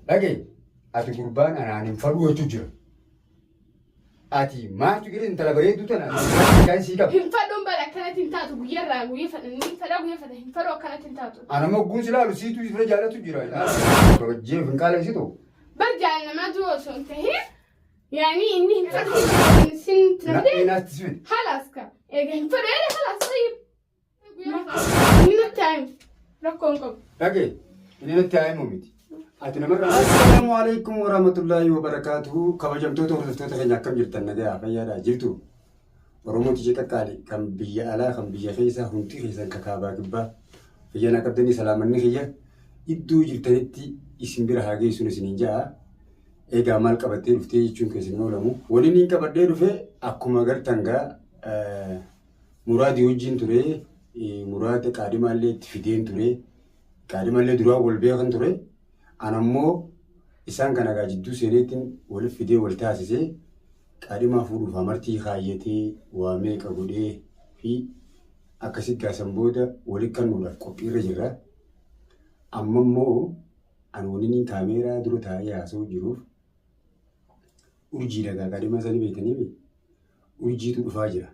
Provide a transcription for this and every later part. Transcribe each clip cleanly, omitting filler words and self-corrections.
Dhaga'i ati gurbaan anaan hin fadhuu jechuu jira. Ati maaltu jedhe intala bareedduu tana kan sii qaba. Hin fadhuun bara akkanatti hin taatu guyyarraa guyya fadha ni fadha guyya fadha hin fadhu akkanatti hin taatu. Ana mogguun si laalu siitu irra jaalatu jira. Kabajjee hin qaalessitu. Bar jaalalamaa dura osoo hin tahin yaani inni hin fadhu sin Nadhee naatti si fide. Halaas ka eega hin fadhu eega halaas tayyib. Inni natti haa himu. Rakkoo hin qabu. Dhagee inni natti haa himu miti. Ati namarraa. Assalaamu alaikum warahmatullaahi wabarakaatuhu. Kabajamtoota hordoftoota keenya akkam jirtan nagayaa fayyaadhaa jirtu. Oromoo tiyya qaqqaali kan biyya alaa kan biyya keessaa hundi keessan kakaabaa kibbaa fayyaa naa qabdanii salaamanni kiyya iddoo jirtanitti isin bira haa geessuun isiniin ja'a. Egaa maal qabattee dhuftee jechuun keessan hin oolamu. Waliin hin qabadhee dhufe akkuma gartan gaa Muraadii wajjin ture. Muraada qaadhimaallee itti fideen ture. Qaadhimaallee duraan wal beekan ture. Ana immoo isaan kana gaa jidduu seeneetiin walitti fidee wal taasisee qaadhimaa fuudhuuf amartii kaayyatee waa meeqa godhee fi akkasi gaasan booda walitti kennuudhaaf qophiirra jirra. Amma immoo ani waliin kaameeraa dura taa'ee haasa'u jiruuf urjiidha gaa qaadhimaa isaanii beektanii urjiitu dhufaa jira.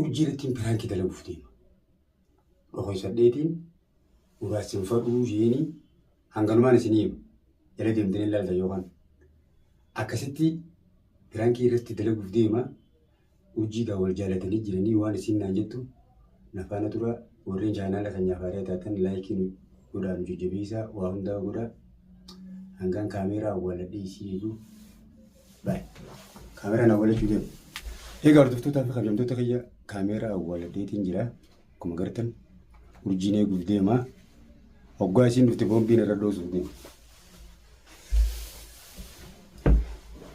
Urjii irrattiin piraankii dalaguuf deema. Dhokoysadheetiin muraas hin fadhuu jeeni hanganumaan isinii hima. Jala deemtanii ilaaltan yookaan akkasitti piraankii irratti dalaguuf deema. Urjii gaa wal jaalatanii jiranii waan isiin naan jettu na faana tura warreen chaanaala keenyaaf haaraa taatan laayikii nu godhaa nu jajjabeessaa waa hundaa godhaa. Hangaan kaameeraa awwaaladhee isii eegu Baay. Kaameeraan awwaalachuu deema. Egaa hordoftootaa fi kabajamtoota kiyya kaameeraa awwaaladheetiin jira. Akkuma gartan urjiin eeguuf deema. Hoggaa isiin dhufte boombiin irra dhoosuuf deema.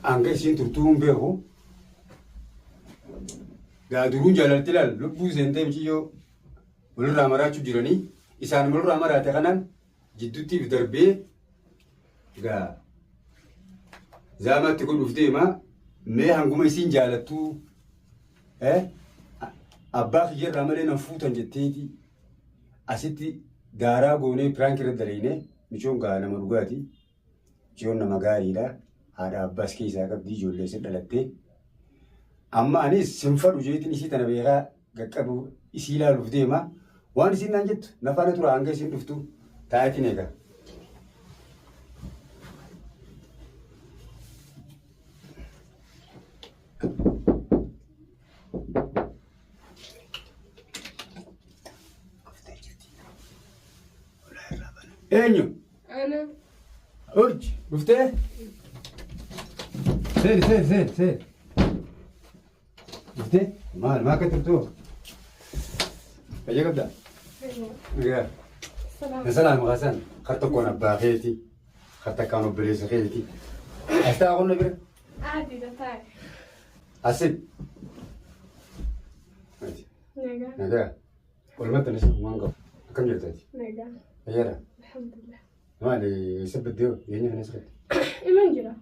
Hanga isiin turtuu hin beeku. Gaa duruun jaalalti ilaal lubbuu seentee muciyyoo walirraa maraachuu jiranii isaan walirraa maraate kanaan jidduuttiif darbee Egaa zaamaatti godhuuf deema. Mee hanguma isiin jaalattuu abbaa kiyyarraa malee nan fuutan jetteeti asitti daaraa goonee piraank irra daleeyne micoon gaa nama dhugaati. Micoon nama gaariidha. Haadha abbaas keessaa qabdi ijoollee isin dhalattee. Amma anis sin fadhu jeetiin isii tana beekaa qaqqabu isii ilaaluuf deema. Waan isiin naan jettu na faana tura hanga isiin dhuftu taa'eetiin eega. Eenyu? Ana. Urji dhuftee? Seeni seeni seeni seeni. Dhuftee? Maal maa akka turtuu? Fayyaa qabdaa? Nagaa. Salaam Hasan. Kar tokkoon abbaa keeti. Kar takkaan obboleessa keeti. As ta'a qonna bira. Aadi taa'e. Asin. Nagaa. Nagaa. Walumatti anis waan qabu. Akkam jirtaati? Nagaa. Fayyaadha. Alhamdulillah. Maali eessa baddee hoo? Dhiyeenya kana eessa badde? Iman jira.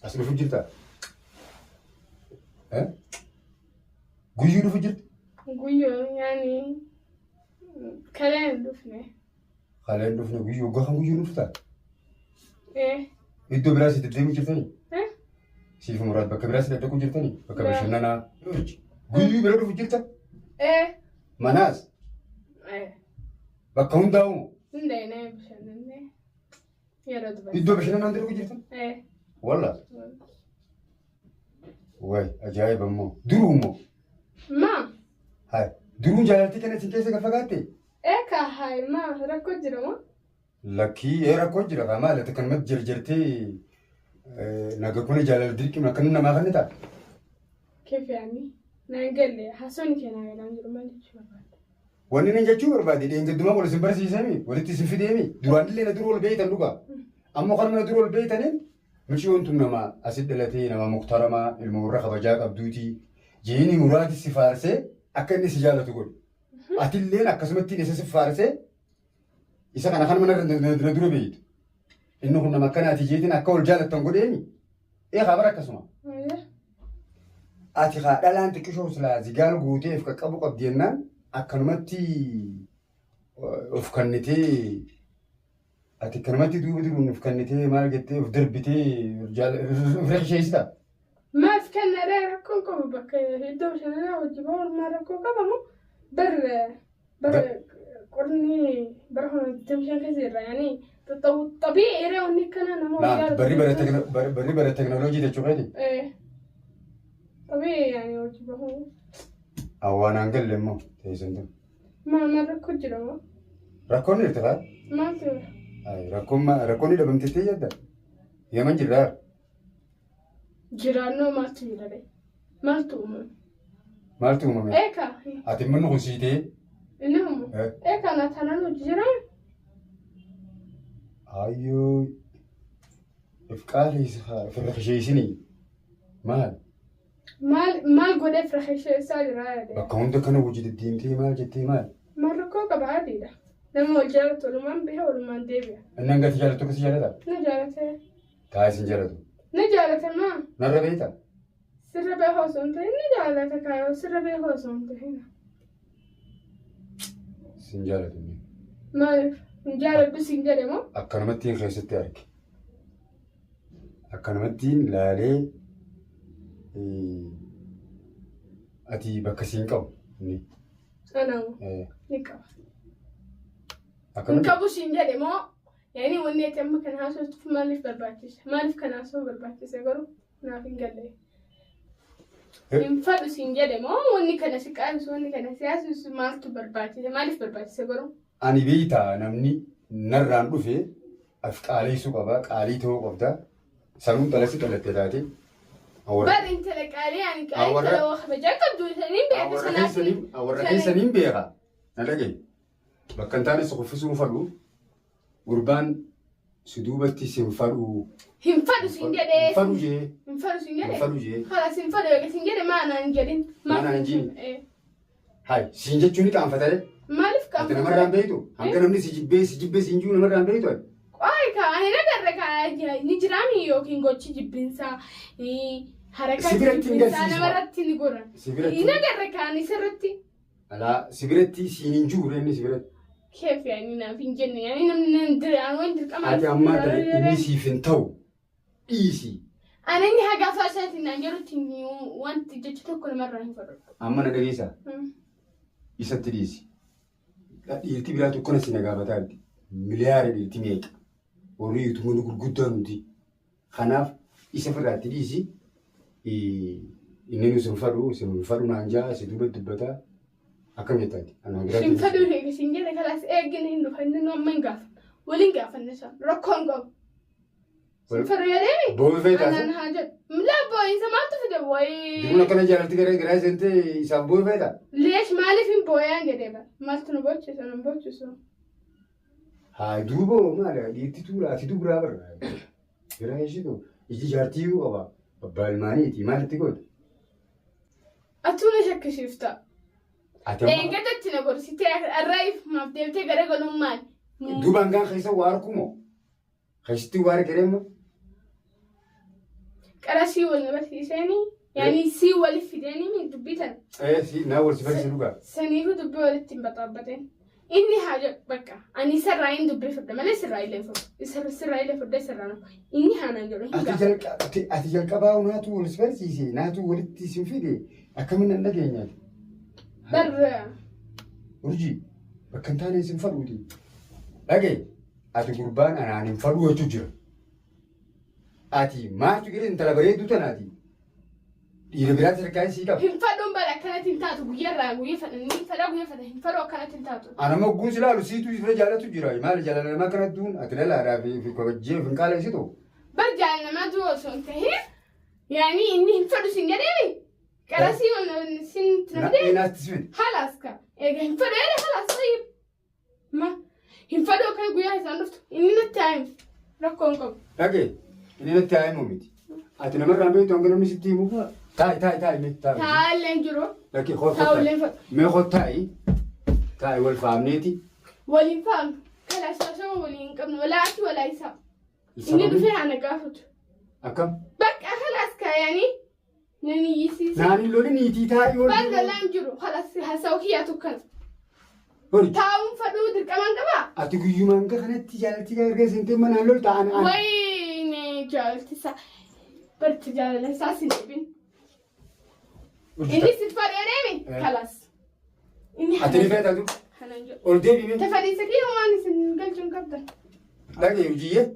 As dhufu jirta? Guyyuu dhufu jirta? Guyyoo yaani kalee hin dhufne. Kalee hin dhufne guyyuu waggaa kan guyyuu dhufta? Ee. Iddoo biraa si deddeemu jirtanii? Eh? Siif muraad bakka biraa si daddaquu jirtanii? Bakka Laa. bashannanaa. Guyyuu bira dhufu jirta? Ee. Manaas Ee. bakka hundaa'u Hunda inee bashannanne yeroo dubartii. iddoo bashannanaa hunda dhufu jirta? Ee. Walla. Way ajaa'iba immoo. Duruu immoo. Maa. Hai. Duruun jaalaltii kana isin keessa kan fagaatte? Ee kaa hayi maa rakkoo jira moo? Lakkii ee rakkoo jira kaa maal ati kanumatti jarjartee naga kuna jaalala dirqima akkanum namaa kan ta'a. Keef yaani naan galle haasawni kee naa galaan jiru maal jechuu barbaadda? Wanni inni jechuu barbaade dheengaddumaa wal isin barsiisemi walitti isin fideemi duraan illee na dura wal beeytan dhugaa. Ammoo kanuma na dura wal beeytaniin miciyoon tun nama asit dhalatee nama muktaramaa ilma warra kabajaa qabduuti jeeni muraati si faarsee akka inni si jaalatu godhe. Atilleen akkasumatti isa si faarsee Isa kana kanuma na dura beeytu. Inni kun nama akkanaati jeetiin akka wal jaalattan godheemi. Ee kaa bara akkasuma. Ati kaa dhalaan xiqqishoo silaa zigaal guutee of qaqqabu qabdi jennaan akkanumatti of kannitee Ati kanumatti duuba duruun of kennitee maal jettee of darbitee of rakisheessita? Maaf kennadha rakkoon qabu bakka iddoo bashannanaa hojii bahuun maal rakkoo qabamu bar bar qorni bara kuma 25 keessa jirra yaani xabii eeree wanni akkana nama Laal barri bara barri bara teknooloojii jechuu keeti. Xabii yaani hojii bahuu. Awwaanaan galle immoo teessan tun. Maa maal rakkoo jira moo? Rakkoon jirti kaa? Maaltu jira? Ay, Rakkoon rakkoon ni dhabamtettee jedha. Yaman jirraa. Jiraannoo maaltu jira ree? Maaltu uumame? Maaltu uumame? Eeka. Ati manni kun siitee. Inni humna. Eeka na tanaan hojii jiraa? Ayyoo. If qaaleessa haa ofirra kasheessinii. Maal? Maal maal godhee fira keessa jira jedhee. Bakka hunda kana hojii deddeemtee maal jettee maal? Maal rakkoo qaba adiidha. Nama wal jaalatu walumaan bahe walumaan deebi'a. Inni hanga ati jaallattu akkasii jaalata? Na jaalate. Taa'ee sin jaalatu. Na jaalate maa? Narra beekta? Sirra beekoo osoo hin ta'in na jaalata kaayoo sirra beekoo osoo hin ta'in. Sin jaalatu inni. Maaliif? Hin jaaladhu siin jedhe moo? Akkanumattiin keessatti arge. Akkanumattiin laalee ati bakka siin qabu inni. Ana ni qaba. Hin Akkamatti? qabu siin jedhe moo? Yaani wanni ati amma kana haasoftuuf maaliif barbaachise? Maaliif kana haasofuu barbaachise garuu naaf hin galle. Hin fadhu siin jedhe moo wanni kana si qaansu wanni kana si haasofsu maaltu barbaachise? Maaliif barbaachise garuu? Ani beektaa namni narraan dhufe af qaaleessuu qaba, qaalii ta'uu qabda. Sanuun dhalatti dhalatte taate. Bar intala qaalii ani qaalii intala waa kabajaa qabdu saniin beeka sanaaf. Warra keessaniin beeka. Na dhaga'i. Bakka hin taane si kuffisuu hin fadhu. Gurbaan si duubatti si hin fadhu. Hin fadhu siin jedhee. Hin fadhu jee. Hin fadhu siin Hin jedhee. fadhu jee. Kalaas hin fadhu eega siin jedhe maa naan jedhin. Maa naan hin jedhin? Hai siin jechuun ni qaanfata ree? Maaliif Ati qaanfata? namarraa hin beektu? Hanga namni si jibbee si jibbee siin jiru namarraa hin beektu ati? Qoy ka ani nagarre ka ni jiraami yookiin gochi jibbinsaa harakaa Si biratti hin jibbinsaa garsiisu. namarratti ni godhan. Si biratti Nagarre ka ani sirritti. Alaa si biratti siin hin jiru inni si biratti. Keef yaani naaf hin jenne yaani namni nan dire ani waan dirqama. Ati ammaa tana inni siif hin ta'u dhiisi. Ani inni haga afaan isaatiin naan jedhutti wanti jecha tokko namarraa hin fudhadhu. Amma na dhageessaa? Isatti dhiisi. Dhiirti biraa tokko na si na gaafataa jirti. Miliyaara dhiirti meeqa? Warri yuutuuboonni gurguddaan hundi. Kanaaf isa firraa itti dhiisi. Inni nu sin fadhu, sin fadhu naan jaa, si duuba dubbataa. Akkam jettaati? Anuma biraa Sin fadhu eegi sin jedhe kalaas eegin hin dhufa inni nu amma hin gaafanne. Waliin gaafanne isaan rakkoo hin qabu. Sin fadhu jedheemi. Boobi feetaa Anaan haa jedhu. Laa boo'insa maaltu fide wayii. Duun akkana jaalatti gara garaa seentee isaaf boobi feetaa? Leesh maaliif hin booyaan jedhee bara. Maaltu nu boochisa nu boochisu. Haa duuba hoo maali dhiirti tuula ati dubraa barra. Garaa ishiitu iji jaartii iyyuu qaba. Abbaa ilmaaniiti maal itti goota? Atuu na shakkisiifta. Ati amma Dheengadda na gorsitee har'a ifumaaf deebitee gara galuun maali? duuba hangaan keessa waa arguu moo? Keessatti waa argee moo? Qara sii wal na barsiiseeni. Yaani sii waliif fideeni dubbii tana. Ee si naa wal si barsiise dhugaa. Saniifuu dubbii walitti hin baxaabbateen. Inni haa jedhu bakka ani isarraa hin dubbii fudhe malee sirraa illee fudhu. Isarra sirraa illee fudhe sirraa nafu. Inni haa naan jedhu hin Ati gaafatu. jalqa ati jalqabaa naatu wal si barsiise naatu walitti isin fide akkamiin nan dhageenyaati. Bar Urjii bakka hin taane isin fadhuuti. Dhagaye ati gurbaan anaan hin fadhuu jechuu jira. Ati maaltu jedhe intala bareedduu tanaati. Dhiira biraatti harkaa sii qaba. Hin fadhuun bara akkanatti hin taatu guyyarraa guyya fadha ni fadha guyya fadha hin fadhu akkanatti hin taatu. Ana mogguun si laalu siitu irra jaalatu jira. Maali jaalala namaa kana duun ati lalaadhaa fi kabajjee of hin qaalessitu. Bar jaalala namaa du'u osoo hin tahin yaani inni hin fadhu sin jedheemi qarasii sin Na nafdee naatti si fide. halaas ka eega hin fadhu jedhe halaas tayyib. Ma hin fadhu akka guyyaa isaan dhuftu inni natti haa himu rakkoo hin qabu. Dhagee inni natti haa himu miti. Ati namarraa hin beektu hanga namni sitti himu. Taa'i taa'i taa'i mee taa'i. Taa'allee hin jiru. Lakkii koo Taa'ullee hin fadhu. Mee koo taa'i. Taa'i wal faamneeti. Waliin faamnu. Kalaas osoo waliin hin qabnu walaa ati walaa isaa. Inni dhufee haa na gaafatu. Akkam? Bakka kalaas kaayanii nan iyyisiisa. Naan hin lolin niitii taa'i wal. Ban lolaan jiru kalaas haasa'u kiyyaatu kana. Hori. Taa'uun fadhuu dirqamaan qabaa? Ati guyyumaan hanga kanatti jaalalti erga seentee manaan lolta ana ana. Wayne jaalalti isaa barti jaalala isaa sin dhibin. Inni si fadhee deemi kalas. Inni Ati ni feetatu hanan jedhu. ol deebime. Tafadhiisa kiyya waan isin galchuun qabdan. Dhagee hojiiyyee.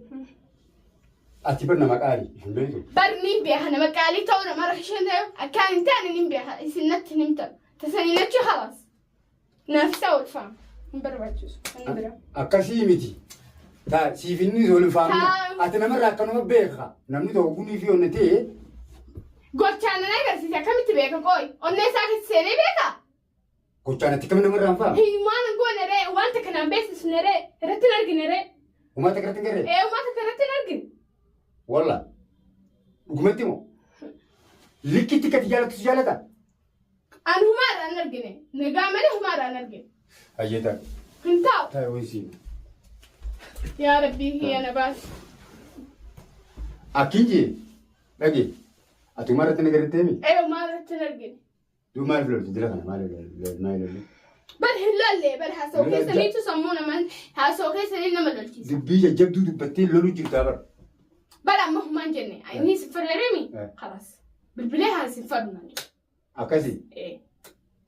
Ati bar nama qaali hin beektu. Bar nin beeka nama qaalii ta'uu nama rakisheen ta'e akkaan hin taane nin beeka isin natti hin himtan. Tasanii nachi halas. Naaf isaa oolfama. Hin barbaachisu. Inni biraa. Akkasii miti. Taa siif inni wal hin faamina. Taa. Ati namarraa akkanuma beeka. Namni tokko gunii fi onne ta'e Gochaan nan agarsiise akkamitti beeka qooyi? Onnee isaa keessa seenee beeka? Gochaan ati kam namarraa hin faamu? Hin waan hin goone ree wanta kanaan beeksisne ree irratti hin argine ree. Uummata irratti hin garree? Ee uummata irratti hin argine. Walla. Dhugumatti moo? Likkitti kati jaalattu si jaalata? An humaadhaan hin argine. Nagaa malee humaadhaan hin argine. Hayyee ta'a. Hin taa'u. Taa'e wayii siin. Yaa Rabbii kiyya na baasi. Akkin jee dhage ati uumaa irratti na gartee mi? Ee uumaa irratti hin argine. Duu maaliif loltu jira kana maaliif loltu maaliif loltu? Bar hin lolle bar haasa'u Lola keessaniitu sammuu naman haasa'u keessanii nama lolchiisa. Dubbii jajjabduu dubbattee loluu jirtaa bara. Bar amma humaan jenne inni si fedheeremi Eh. kalaas bilbilee haa si fedhu naan jedhe. Akkasii. Ee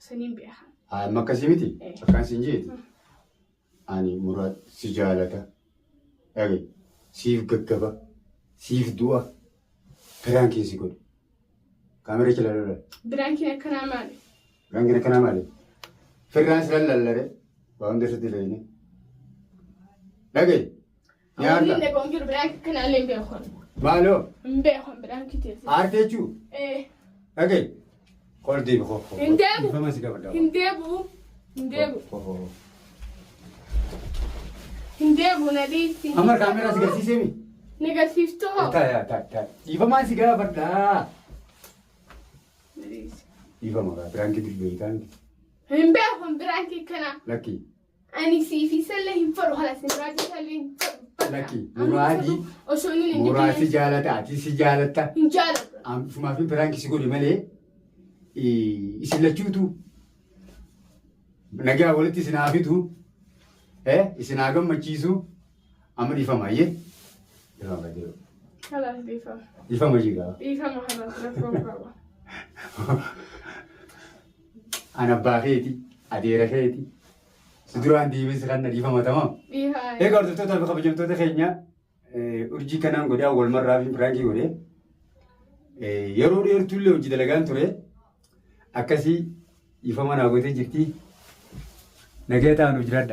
saniin beeka. Haa amma akkasii miti. Eh. Akkaan siin jeeti. Ani muraad si jaalata. Dhage siif gaggaba siif du'a piraankiin si godhe. Kaamera jala lola. Biraankiin akkanaa maali? Piraankiin akkanaa maali? Firraan si lallallare waa hunda irratti leeyne. Dhaga'i. Wanni Nyaata. dhaga'uun jiru biraankii akkanaa illee hin beeku. Maaloo Hin beeku biraankii teessee. aartee jechuu Ee dhaga'i. Qol deebi koo. Hin deebi'u. Dhiifama si gaafadha. Hin deebi'u. Hin deebi'u. Koo, koo, koo. Hin deebi'u na dhiisi. Amma kaameraa si garsiisee mi? Ni garsiiftuu hoo? Taa taa taa. Dhiifamaan si gaafadha. Na dhiisi. Dhiifama gaa biraankii bilbeeyitaa miti. Hin beeku biraankii kanaa. Lakki. Ani siifi sallee hin fedhu halas muraadii sallee hin fedhu. Lakki, muraadii- Osoo inni hin Muraa si jibbine jaalata ati si jaalatta. hin jaaladhu. Fumaa fi biraankii si godhe malee isin lachuutu nagaa walitti isin haa fidu isin haa gammachiisu amma dhiifama ayyee dhiifama jiru Halas dhiifama. dhiifama jiru Dhiifama halas rakkoo qaba. An abbaa keeti adeera keeti si duraan deemee si kanna dhiifama tamam. Dhiifama. Egaa hordoftoota fi kabajamtoota keenya urjii kanaan godhee awwal marraa fi piraankii godhee yeroo dheertuullee hojii dalagaan ture akkasii dhiifama naa gootee jirti. Nagaya ta'an jiraadha.